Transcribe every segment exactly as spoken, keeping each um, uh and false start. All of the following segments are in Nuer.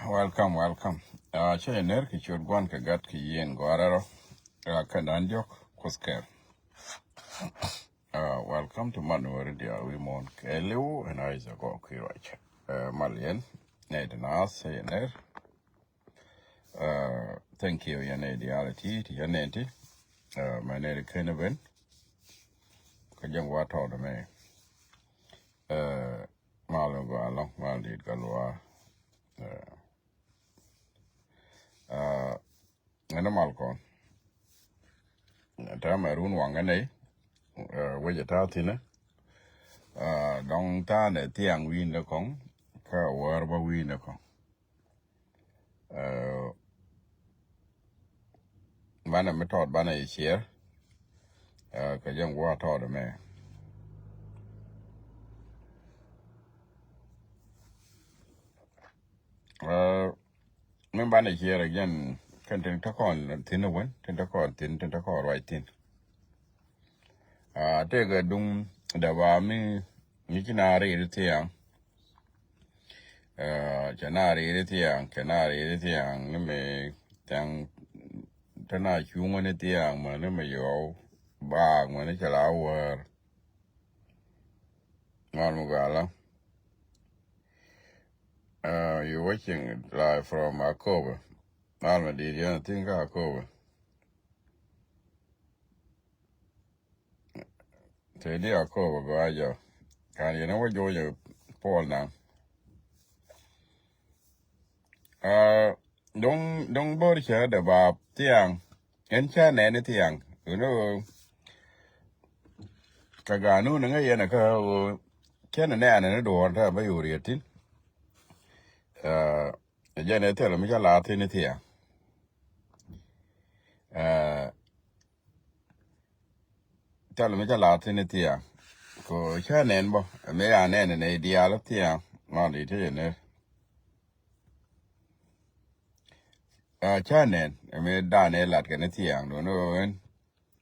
Welcome, welcome. Uh, cä yɛ ner kɛ ciöt Gua̱n kɛ Gat kɛ Yiëë in Gɔaa Rɛl Rɔ. Uh, kɛ dan diɔk Kuoth kɛɛl. Uh, welcome to Mat Nuɛri Diaal wi̱i̱ muɔ̱ɔ̱n kɛɛliw ɛn a i̱ cɛ gɔɔ kui̱ ruac. Uh, mal yɛn nɛy ti naath cä yɛ ner. Uh, thank you yɛn nɛy diaal ti ti yɛn nɛy ti. Uh, mɛ nɛy ti ken ben. Kä jɛn wa tɔɔt mɛ. Uh, mal mi gɔaa lɔŋ mal dit kä luaa. Uh, uh, Ŋäni mal kɔn. Täämɛ run waŋä nɛy. Uh, wecɛ ta̱a̱ thi̱nɛ. Uh, dɔ̱ŋ ta̱a̱nɛ thiaŋ wi̱i̱n dee kɔŋ. Kä wäär bä wi̱i̱n dee kɔŋ. Uh, banɛ mi tɔɔt banɛ yɛ ciɛɛr. Uh, kɛ jɛn gua̱a̱ tɔɔt ɛmɛ. Uh, min banɛ ciɛɛr again kɛn tin te kɔn thi̱n wen tin te kɔn thi̱n tin te kɔn ruac thi̱n. Uh, tëëkɛ duŋ dee ba mi mi ci na riit thiaŋ. Uh, cɛ na riit thiaŋ cɛ na riit thiaŋ ni mi thiaŋ te na cuŋä ni thiaŋ mɛ ni mi yɔw baak mɛ ni cɛ la wäär. Mal mi gɔaa lɔŋ. Uh, you watching live from Akobo. Mal mi dit yɛn thi̱n kä Akobo. Te di Akobo gɔaa jɔ. Kan yɛn wä jo̱o̱c Paul naŋ. Uh, dɔ̱ŋ dɔ̱ŋ bör cɛ dee ba thiaŋ. Ɛn cä nɛɛni thiaŋ. You know, kɛ ganun ŋä yɛn kä ɣöö cä nɛ nɛɛni ni duɔ̱ɔ̱r tɛ bä yo̱o̱r yɛ thi̱n. Uh, jɛn ɛ thil mi cä la̱a̱ thi̱n thiaŋ. Uh, thil mi cä la̱a̱ thi̱n thiaŋ. Ko cä nɛn bä mi ya nɛn nɛ diaal thiaŋ. Nɔn di ti yɛ ner. Uh, cä nɛn mi dan ɛ lat kɛ ni thiaŋ duun ɣöö ɛn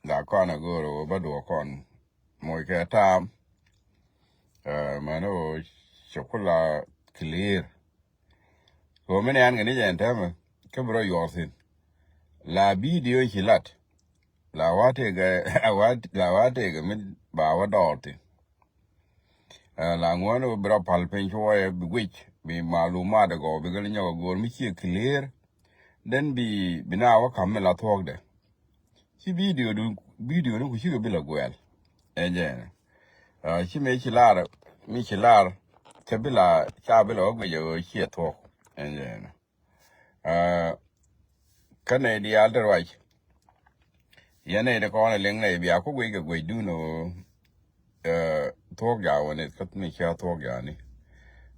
la kɔn a go̱o̱r ɣöö bä duɔ̱ɔ̱r kɔn moc kɛ taam. Uh, mɛn ɣöö cɛ ku la clear. Ko mi nɛn kɛ ni jɛn tɛmɛ kä bi rɔ yuɔth thi̱n. La video ci lat la wa tëëkɛ la wa tëëkɛ mi ba wä dɔɔr thi̱n. Uh, la ŋuɔ̱n bi rɔ pal piny cuɔyɛ bi guic bi malumat ɛ gɔw bi gäl nyɔk a go̱o̱r mi ciɛ clear. Den bi bi na wä kam mi la thuɔ̱kdɛ. Ci video du video ni ku cikɛ bi la guɛl. Ɛn jɛn. Uh, ci mi ci lar mi ci lar cɛ bi la ca bi la wä guic ɛ ɣöö ciɛ thuɔ̱k. Ɛn jɛn. Uh, kä nɛy diaal te ruac. Yɛn nɛy ti kɔn a liŋ nɛy bia ku guic kɛ guic dun ɣöö. Uh, thuɔ̱k ja wä ni kä mi cia thuɔ̱k ja ni.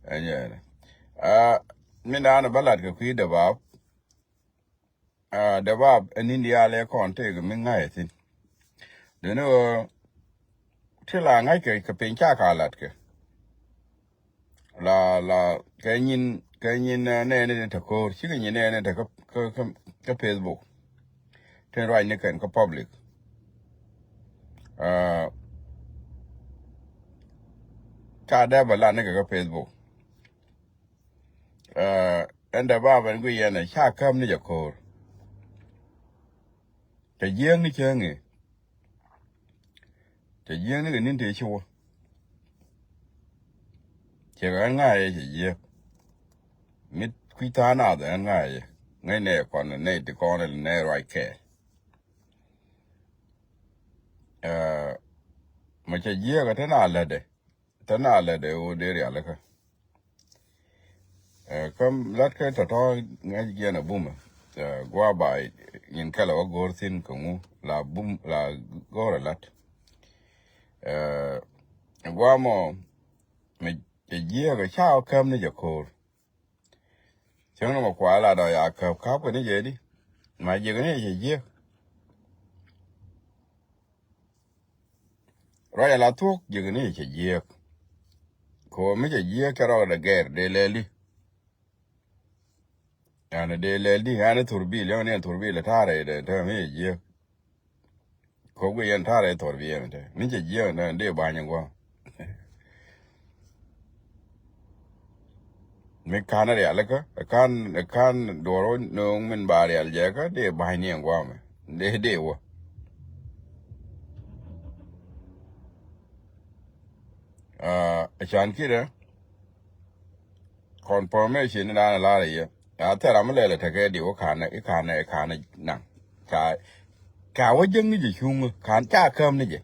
Ɛn jɛn. Uh, mi naan bä lat kɛ kui̱ dee bap. Uh, dee bap ɛ ni̱n diaal ɛ kɔn tëëk mi ŋa̱c ɛ thi̱n. Deni ɣöö ti la ŋa̱ckɛ kɛ piny ca ka latkɛ. La la kɛ nyin kɛ nyin uh, nɛɛni ni te ko̱o̱r cikɛ nyin nɛɛni te kä kä kä Facebook. Tin ruac ni kɛn kä public. Uh, ca dee bä lat ni kɛ kä Facebook. Uh, ɛn dee bap ɛn gui yɛn ɛ ca käm ni jɛ ko̱o̱r. Cɛ jiääk ni cäŋ i̱ cɛ jiääk ni kɛ ni̱n tëë ci wä. Cɛ kɛ ɣän ŋa̱cɛ cɛ jiääk. Mi kui̱ tha̱a̱ŋ naath ɣän ŋa̱cɛ ŋäc nɛ kɔn nɛy ti kɔn nɛ ruac kɛɛl. Ɛ, mɛ cɛ jiääk ɛ te na lätdɛ. Te na lɛ dee ɣöö dee rialikä. Ɛ, kä latkɛ tɔ̱tɔ̱ ŋäc jiɛn a bumɛ. Ɛ, gua̱a̱ ba nyin kɛlɛ wä go̱o̱r thi̱n kɛ ŋu la bum la go̱o̱r a lat. Ɛ, gua̱a̱ mɔ mɛ cɛ jiääk ɛ ca wä käm ni jɛ ko̱o̱r. Cäŋ ni mɛ kua la dɔ̱ ya käp käp kɛ ni jɛ di. Ma jiäk ni cɛ jiäk. Ruac ala thuɔ̱k jiäk ni cɛ jiäk. Ko mi cɛ jiäk cɛ rɔk dɛ gɛr dee lɛl di. Yani dee lɛl di yani thurbil yɔŋ ni thurbil ta̱rɛ dɛ tɛ mi cɛ jiäk. Kop kɛ yɛn ta̱rɛ thɔr bi yɛn tɛ mi cɛ jiɛn tɛ dee ba̱ny gua̱. Mi ka̱n rialikä, ka̱n, ka̱n duɔr wä no̱o̱ŋ min ba rial jɛ kä dee ba̱ny ni ɛn guamɛ. Dee, dee wä. Ah, can kidɛ confirmation ni dan lar yɛ. Ya thɛra mi lɛlɛ tekɛ di wä ka̱n, i ka̱n, i ka̱n naŋ. Ka, ka wä jäŋ ni jɛ cuŋ, ka̱n ca käm ni jɛ.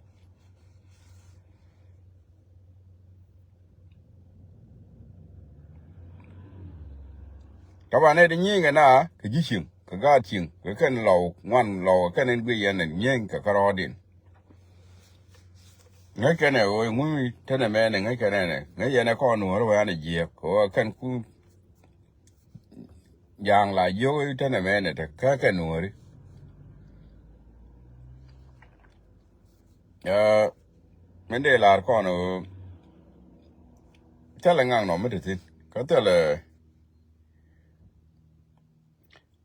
Taban ɛ di nyiŋ kɛ na kɛ ji̱ cieŋ kɛ gaat cieŋ kɛ kɛn lɔw ŋuan lɔw kɛ kɛn in guiy yɛn in nyiŋ kɛ kärɔɔdin. Ŋäc kɛn ɛ ɣöö ŋumi tɛn ɛmɛnɛ ŋäc kɛn ɛnɛ ŋäc yɛn ɛ kɔn nuɔ̱ɔ̱r wee an ɛ jiɛɛk kɛ ɣöö kɛn ku ja̱a̱ŋ la jiök i̱ tɛn ɛmɛnɛ te kä kɛn nuɔ̱ɔ̱ri. Ɛ, min dee lar kɔn ɣöö thilɛ ŋaknɔ mi te thi̱n kä thilɛ,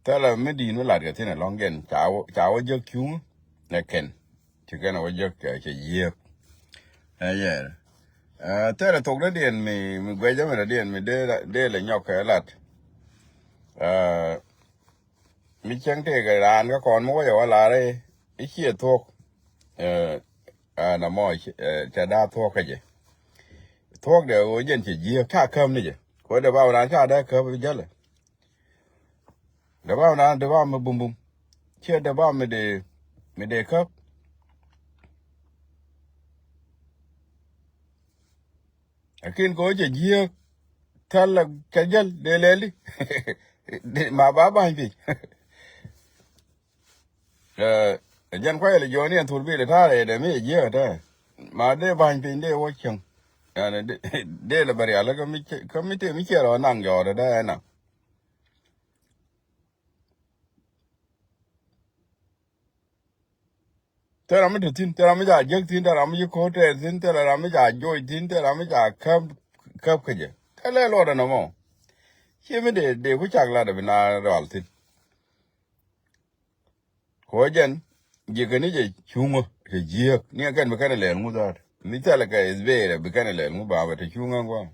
thilɛ mi di̱i̱n mi lat kɛ thi̱n ɛlɔ̱ŋ jɛn ca wä, ca wä jek cuŋ nɛ kɛn. Ci kɛn wä jek cɛ, cɛ jiääk. Ɛ yɛɛr. Ɛ, thilɛ thok dädiɛn mi, mi guɛcä mi dädiɛn mi dee, dee lɛ nyɔk kɛ lat. Ɛ, mi cäŋ tëëkɛ raan kä kɔn mi wä jɛ wä lar i̱ ciɛ thuɔ̱k. Ɛ, ɛn ɛmɔ cɛ daa thuɔ̱k kä jɛ. Thuɔ̱kdɛ ɣöö jɛn cɛ jiääk ca käm ni jɛ. Kuɛ dee bam raan ca dee käp bi jälɛ. Dee bam raan dee bam mi bumbum. Ciɛ dee bam mi dee, mi dee käp. Lakin kɛ ɣöö cɛ jiääk thäl cɛ jäl dee lɛli. Ma ba ba̱ny pic. Ɛ, jɛn kuayɛ lɛ jiɔni ɛn thur bi lɛ ta̱a̱ rɛydɛ mi ɛ jiääk ɛ tɛɛ. Ma dee ba̱ny piny dee wä cäŋ. Yani dee, dee lɛ bɛ rial kä mi cɛ, kä mi tëë mi ciɛ rɔ naŋ jɔɔt ɛ tɛɛ ɛn naŋ. Thil ram mi te thi̱n, thil ram mi ca jiäk thi̱n, thil ram mi ci ko̱r tɛɛr thi̱n, thil ram mi ca joc thi̱n, thil ram mi ca käp, käp kä jɛ. Thilɛ luɔtdɛ nɔmɔ. Ciɛ mi dee, dee ku cak lat ɛ bi na rual thi̱n. Kɛ ɣöö jɛn ji̱ kɛn ni jɛ cuŋä cɛ jiääk ni kɛn bi kɛn ɛ lɛl ŋu dhaat. Mi thilɛ kɛ ithbeerɛ bi kɛn ɛ lɛl ŋu ba bɛ te cuŋä gua̱a̱.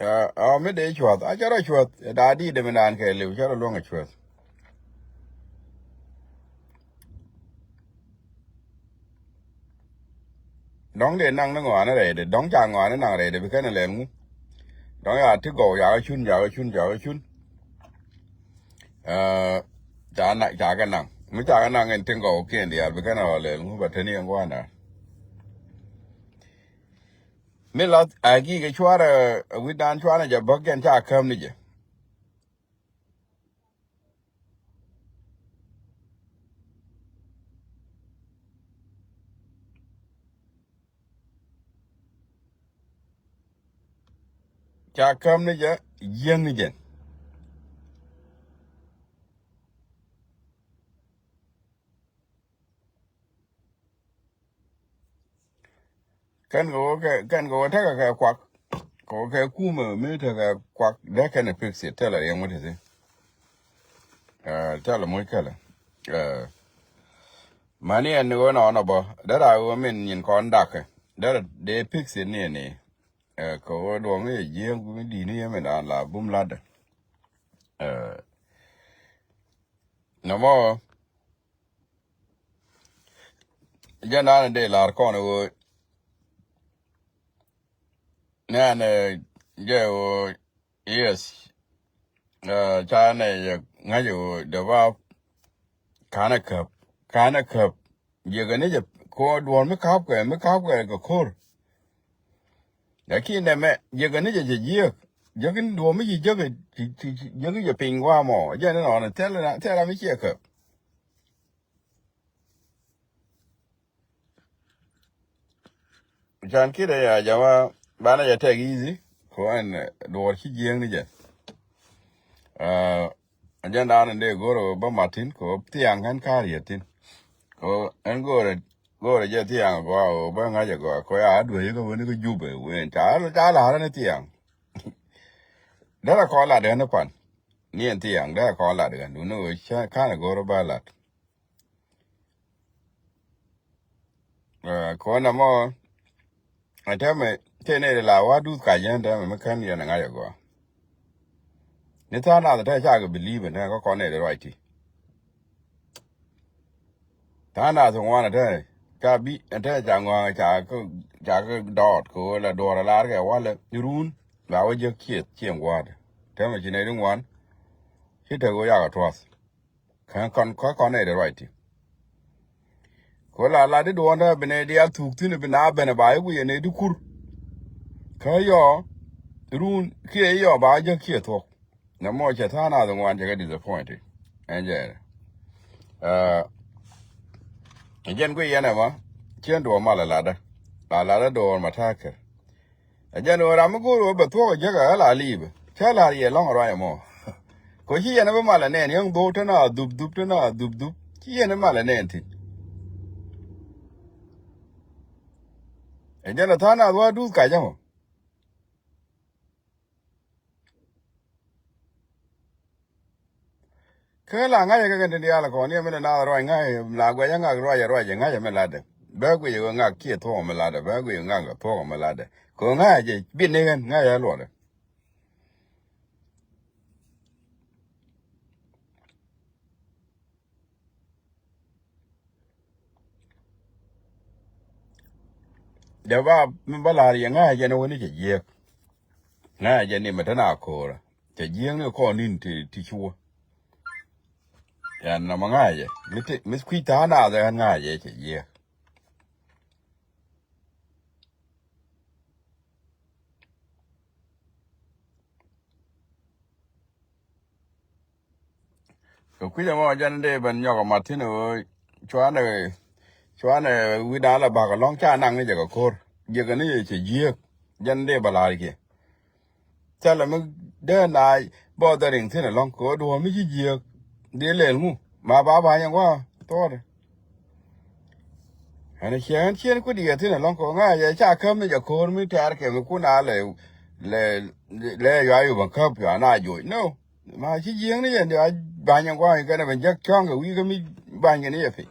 Ɛ, ɛ, mi dee cua̱th a cä rɔ cua̱th ɛ da̱a̱ di̱i̱t dee mi naan kɛ liw cä rɔ luäŋ ɛ cua̱th. Dɔ̱ŋ dee naŋ ni ŋɔaani rɛydɛ, dɔ̱ŋ ca ŋɔaani naŋ rɛydɛ bi kɛn ɛ lɛl ŋu. Dɔ̱ŋ ya ti gɔw ca kä cun, ca kä cun, ca kä cun. Ɛ, ca na, ca kɛ naŋ. Mi ca kɛ naŋ in ti gɔw kiɛn diaal bi kɛn ɛ lɛl ŋu bɛ te ni ɛn gua̱a̱nda. Mi lath a gi̱i̱kɛ cuarɛ, ɛ, wi̱cdan cuarɛ jɛ bäk jɛn ca käm ni jɛ. Ca käm ni jɛ jiäŋ ni jɛn. Kɛn kɛ wä kɛ, kɛn kɛ wä tekɛ kɛ kuak. Kɛ wä kɛ kumɛ mi tekɛ kuak dee kɛn ɛ fix it, tɛlɛ riɛŋ wä ti thi. Ɛ, tɛlɛ moc kɛlɛ. Ɛ, mani ɛn ni wä nɔnɔ bä derɛ a wä min nyin kɔn dakɛ derɛ dee fix it ni ni. Ɛ, kɛ wä duɔŋ ni jɛ jiɛŋ mi di̱t ni yɛ min daan la bum latdɛ. Ɛ, nɔmɔ Jɛn da̱a̱n in dee la̱r kɔn ɣöö nɛn, ɛ, jɛ ɣöö, yes. Ɛ, ca nɛ yɛ ŋa̱c ɣöö dee ba ka̱n ɛ käp, ka̱n ɛ käp. Jiäkɛ ni jɛ kɔ duɔ̱ɔ̱r mi ka̱pkɛ, mi ka̱pkɛ kɛ ko̱r. Lakin nɛmɛ jiäkɛ ni jɛ jɛ jiäk. Jiäk in duɔ̱ɔ̱r mi ci jiäk, ci, ci, ci, jiäk jɛ piny gua̱a̱ mɔ. Jɛn in ɣɔn thil, thil ram mi ciɛ käp. Can kidɛ ya jama banɛ jɛ tɛk easy. Kɛ ɣän, ɛ, duɔ̱ɔ̱r ci jiäk ni jɛ. Ɛ, jɛn da̱a̱n in dee go̱r ɛ bä mat thi̱n kɛ ɣöö thiaŋ kɛn ka̱r yɛ thi̱n. Kɛ ɣöö ɛn go̱r ɛ, go̱r ɛ jɛ thiaŋ ɛ gɔaa ɣöö bä ŋa̱c ɛ gɔaa kɛ ɣöö ya duee kä wen kä Jubɛ wen ca, ca la̱r ɛn thiaŋ. Derɛ kɔn lat ɛn pan. Ni ɛn thiaŋ dee kɔn lat kɛn duni ɣöö cä ka̱n ɛ go̱r ba lat. Ɛ, kɔn ɛmɔ ɛ tɛmɛ tëë nɛy ti la wa duth kac yɛn tɛmɛ mi kän yɛn ɛ ŋa̱c ɛ gɔaa. Ni tha̱a̱ŋ nath ɛ tɛmɛ cakɛ believe ɛ tɛmɛ kä kɔn nɛy ti ruac ti. Tha̱a̱ŋ nath ŋuan ɛ tɛmɛ ca bi ɛ tɛmɛ ca ŋɔ̱a̱ŋ ca kä ca kä dɔɔt kɛ ɣöö la duɔ̱ɔ̱r ɛ lar kɛ walɛ run ba wä jek cieth cieŋ gua̱a̱t. Tɛmɛ ci nɛy ti ŋuan ci tek ɣöö yakɛ tuath. Kä kɔn kä kɔn nɛy ti ruac ti. Kɛ ɣöö la lat di duɔ̱ɔ̱n tɛmɛ bi nɛy diaal thuk thi̱n bi na ben ɛ ba i̱ guic ɛ nɛy ti kur. Kä yɔ run kiɛ yɔ ba jek kiɛ thuɔ̱k. Nɛ mɔ cɛ tha̱a̱ŋ nath ŋuan cɛ kɛ disappointed. Ɛn jɛ ɛ jɛn guic yɛn ɛmɔ cien duɔ̱ɔ̱r mal ɛ latdä. La latdä duɔ̱ɔ̱r ma ta̱a̱ kɛ. Ɛ jɛn ɣöö ram mi go̱o̱r ɣöö bɛ thuɔ̱k ɛ jäkä ɛ la liipɛ cä la̱r yɛ lɔ̱ŋ ɛ ruac ɛmɔ. Kɛ ci yɛn ɛ bi mal ɛ nɛn yäŋ dho̱o̱k te na dhup dhup te na dhup dhup ci yɛn ɛ mal ɛ nɛn thi̱n. Ɛ jɛn ɛ tha̱a̱ŋ nath wa duth kac ɛmɔ. Kä la ŋa̱cä kɛ kɛn tin diaal kɔn yɛ min ɛ naath ruac ŋa̱cä la guɛcä ŋak ruac ɛ ruac ɛ ŋa̱cä min latdɛ. Bɛ guic ɛ ŋak kiɛ thuɔ̱k min latdɛ bɛ guic ɛ ŋak thuɔ̱k min latdɛ kɛ ŋa̱cä jɛ bi ni ɣän ŋa̱cä luɔtdɛ. Dee ba mi ba la̱r yɛ ŋa̱cä jɛ ni wä ni cɛ jiääk. Ŋa̱cä jɛ ni mɛ te na ko̱o̱rä cɛ jiääk ni kɔn ni̱n ti ti cuɔ. Yan nɔmɔ ŋa̱cä jɛ mi ti mi kui̱ tha̱a̱ŋ naath ɛ ɣän ŋa̱cä jɛ cɛ jiääk. Kɛ kui̱c ɛmɔ jɛn dee ben nyɔk ɛ mat thi̱n ɣöö cuanɛ cuanɛ wi̱dan la ba̱k ɛlɔ̱ŋ ca naŋ ni jɛ kɛ ko̱r jiäkɛ ni jɛ cɛ jiääk. Jɛn dee bɛ la̱r kiɛ thilɛ mi dee na bɔth ɛ riŋ thi̱n ɛlɔ̱ŋ kɛ ɣöö duɔ̱ɔ̱r mi ci jiääk dee lɛl ŋu ma ba ba̱ny ɛ gua̱a̱ thuɔ̱ɔ̱dɛ. Ɛn ciɛ ɛn ciɛn ku diɛ thi̱n ɛlɔ̱ŋ kɛ ɣöö ŋa̱cä jɛ ca käm ni jɛ ko̱r mi tɛ̈r kɛ mi kun a lɛ lɛ lɛ yua yupä käp yua na joc no. Ma ci jiääk ni yɛn diɛ a ba̱ny in gua̱a̱ŋ in kɛn ɛ ben jek cɔ̱ŋ kɛ wi̱i̱ kä mi ba̱ny kɛ ni yɛ piny.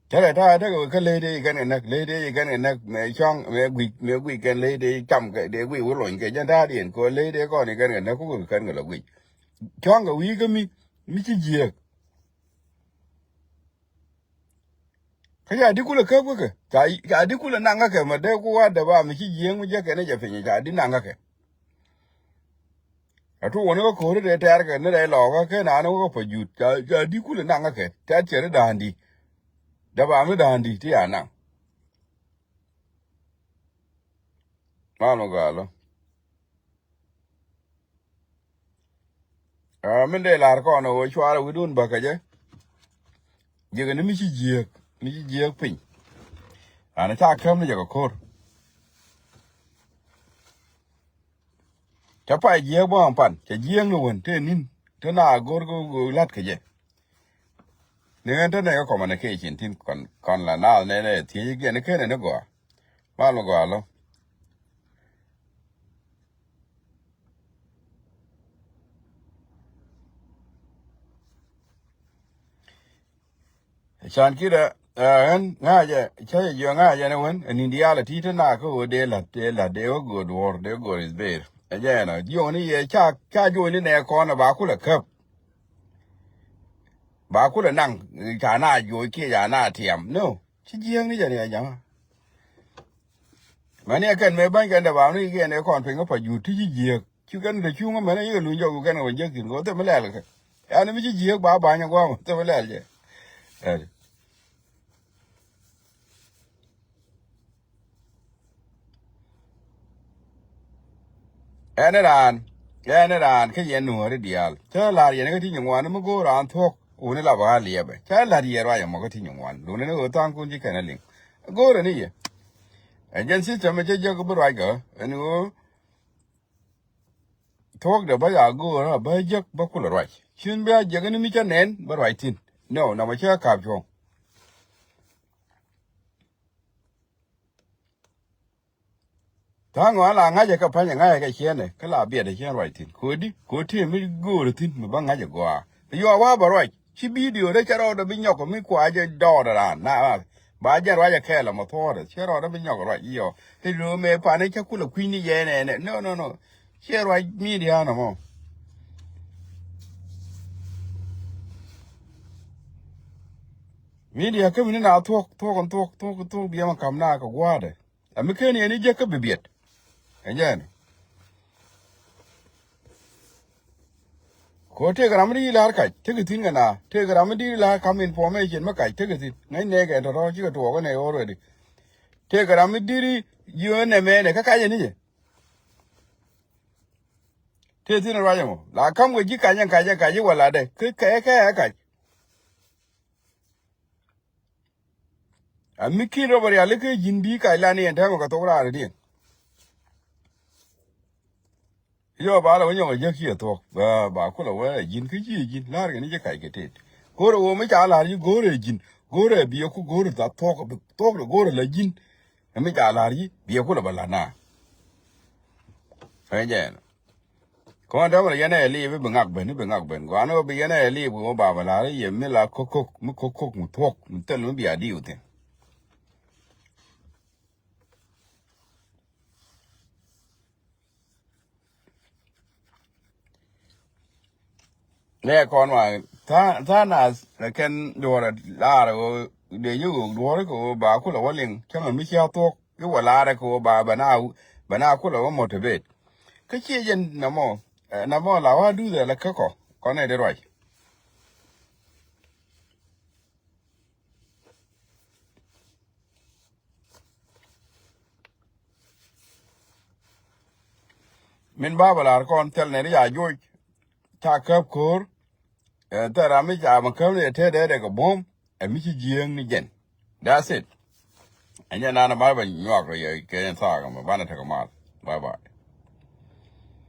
Tɛlɛ ta̱a̱ tekɛ wek kä ley dee in kɛn kɛ näk ley dee in kɛn kɛ näk mɛ cɔ̱ŋ mɛ guic mɛ guic kɛn ley dee cam kɛ dee guic wä lony kɛ jɛn ta̱a̱ diɛn kɛ ley dee kɔn in kɛn kɛ näk kukɛ kɛn kɛ lɔ guic. Cɔ̱ŋ kɛ wi̱i̱ kä mi mi ci jiääk. Kä ca di kulɛ käp kä kɛ ca di kulɛ naŋ kä kɛ mɛ dee ku wa dee ba mi ci jiääk mi jɛ kɛn jɛ piny ca di naŋ kä kɛ. A tu wä ni kä ko̱ri dee tɛɛr kɛ ni rɛy lɔɔkä kɛ naan wä kä pä jut ca di kulɛ naŋ kä kɛ tɛɛr cɛ ri da̱a̱n di. Dee ba mi da̱a̱n di ti a naŋ. Mal mi gɔaa lɔ. Aa, min dee lar kɔn ɣöö cuarɛ wi̱dun bäkä jɛ. Jiäkɛ ni mi ci jiääk mi ci jiääk piny. An ca käm ni jɛ kɛ ko̱r. Cä pay jiääk bä ɣän pan cɛ jiääk ni wän te ni̱n te na go̱r go̱ la̱t kɛ jɛ. Ni ɣän te nɛ kɛ kɔmɛ ni kɛ cin tin kɔn kɔn la naath nɛ nɛ thiec ikiɛn ni kenɛ ni gɔaa. Mal mi gɔaa lɔ. Can kidɛ ɣän ŋa̱cɛ cä jɛ jiɔ ŋa̱cɛ ni wen ɛ ni̱n diaal ɛ ti̱i̱ te na kä ɣöö dee la̱t dee la̱t dee wä gööt duɔ̱ɔ̱r dee gööt is ber ɛ jɛ ɛnɔ jiɔni yɛ ca ca juɔni nɛ kɔn ɛ ba kulɛ käp. Ba kulɛ naŋ ca na juɔc kiɛ ca na tiam no. Ci jiääk ni jɛ ni ɛ ja̱ŋä. Mɛni ɛ kɛn mëë bäny kɛn dee ba ni kiɛn ɛ kɔn piny kä pa jut ti ci jiääk. Ci kɛn te cuŋä mɛn a yek luny jɔk kɛn kɛ wä jek thi̱n kɛ wä thil mi lɛl kɛ. Ɛn mi ci jiääk ba ba̱ny a gua̱a̱m thil mi lɛl jɛ. Ɛn raan ɛn raan kä yɛn nuɔ̱ɔ̱ri diaal cä la̱r yɛn kä ti nyi ŋuan mi go̱o̱r raan thuɔ̱k. Wuni la ba liɛpɛ cä la̱r yɛn ruac ɛmɔ kä ti nyi ŋuan duni ni ɣöö tha̱a̱ŋkun ci kɛn a liŋ. Go̱o̱rɛ ni yɛ ɛ jɛn system cä jek bi ruac kɛ ɛn ɣöö thuɔ̱kdɛ bä ya go̱o̱r a bä jek bä kulɛ ruac. Cin bia jek ni mi cä nɛn bä ruac thi̱n. No nɔmɔ cä kap cuɔ̱ŋ. Tha̱a̱ŋ ɣɔ̱a̱n la ŋa̱cä kɛ pa̱nyɛ ŋa̱cä kɛ ciɛnɛ kä la biɛt ɛ ciɛn ruac thi̱n. Ko̱di ko̱ tëë mi go̱o̱rä thi̱n mi bä ŋa̱cä gɔaa. Yua wa bä ruac ci bidio dee cɛ rɔɔdɛ bi nyɔk mi kuacɛ dɔɔdɛ raan na ba jɛn ruac ɛ kɛɛl ɛmɔ thuɔɔdɛ cɛ rɔɔdɛ bi nyɔk ruac yɔ. I̱ lo̱o̱ mëë pani cä kulɛ kui̱ni yɛ nɛnɛ. No, no, no. Ciɛ ruac midia nɔmɔ. Midia kä mi ni na thuɔk thuɔk thuɔk thuɔk thuɔk biɛ ma kam na kɛ gua̱a̱dɛ. Ami ken yɛn i̱ jek kä bi biɛt. Ɛn jɛn. Ko tëëk ram mi di la̱r kac tekɛ thi̱n kɛ na tëëk ram mi di la̱r kam information mi kac tekɛ thi̱n ŋäc nɛɛkɛ tɔ̱tɔ̱ cikɛ tuɔɔk kɛ nɛɛkɛ already. Tëëk ram mi di yio̱o̱n nɛmɛnɛ kä kac ɛn i̱ jɛ. Tëë thi̱n ruac ɛmɔ la kam kɛ ji̱ kac ɛn kac ɛn kac i̱ wä latdɛ kä kɛ kɛ ɛ kac. A mi ki̱n rɔ bä rial i̱ kä ji̱n bi kac lan iɛn täämɛ kɛ thok raar i̱diɛn. Yɔ ba la wä nyɔk a jäk ci a thuɔk ba ba kulɛ wä a ji̱n kä ci a ji̱n la̱r kɛ ni ci kac kɛ tet. Go̱rɛ wä mi ca la̱r ji̱ go̱rɛ ji̱n go̱rɛ biɛ ku go̱rɛ tha thuɔk thuɔk de go̱rɛ la ji̱n. Ɛ mi ca la̱r ji̱ biɛ kulɛ bä la̱r na. Ɛ jɛn. Kɔn dämɛ la yɛn ɛ liip i̱ bi ŋak ben i̱ bi ŋak ben gua̱a̱n ɛ bi yɛn ɛ liip kɛ wä ba bä la̱r i̱ yɛ mi la ko̱k ko̱k mi ko̱k ko̱k mi thuɔk mi thil mi bia diw thi̱n. Nɛ kɔn wa tha tha na kɛn duɔrɛ laarɛ wä dee yi wä duɔrɛ kɛ wä ba kulɛ wä liŋ cäŋɛ mi cia thuɔk i̱ wä laarɛ kɛ wä ba bɛ na bɛ na kulɛ wä motivate. Kä ciɛ jɛn namɔ namɔ la wa duthɛ la kä kɔ kɔn nɛ di ruac. Min ba bä la̱r kɔn thil nɛ ri ca joc ca käp ko̱o̱r. Ɛ thil ram mi ca ma käp ni ɛ te dee dee kɛ buɔ̱m ɛ mi ci jiääŋ ni jɛn. That's it. Ɛ nyɛ nan ma bä nyuak rɔ yɛ kɛ thaak ma banɛ tekɛ mal. Bye bye.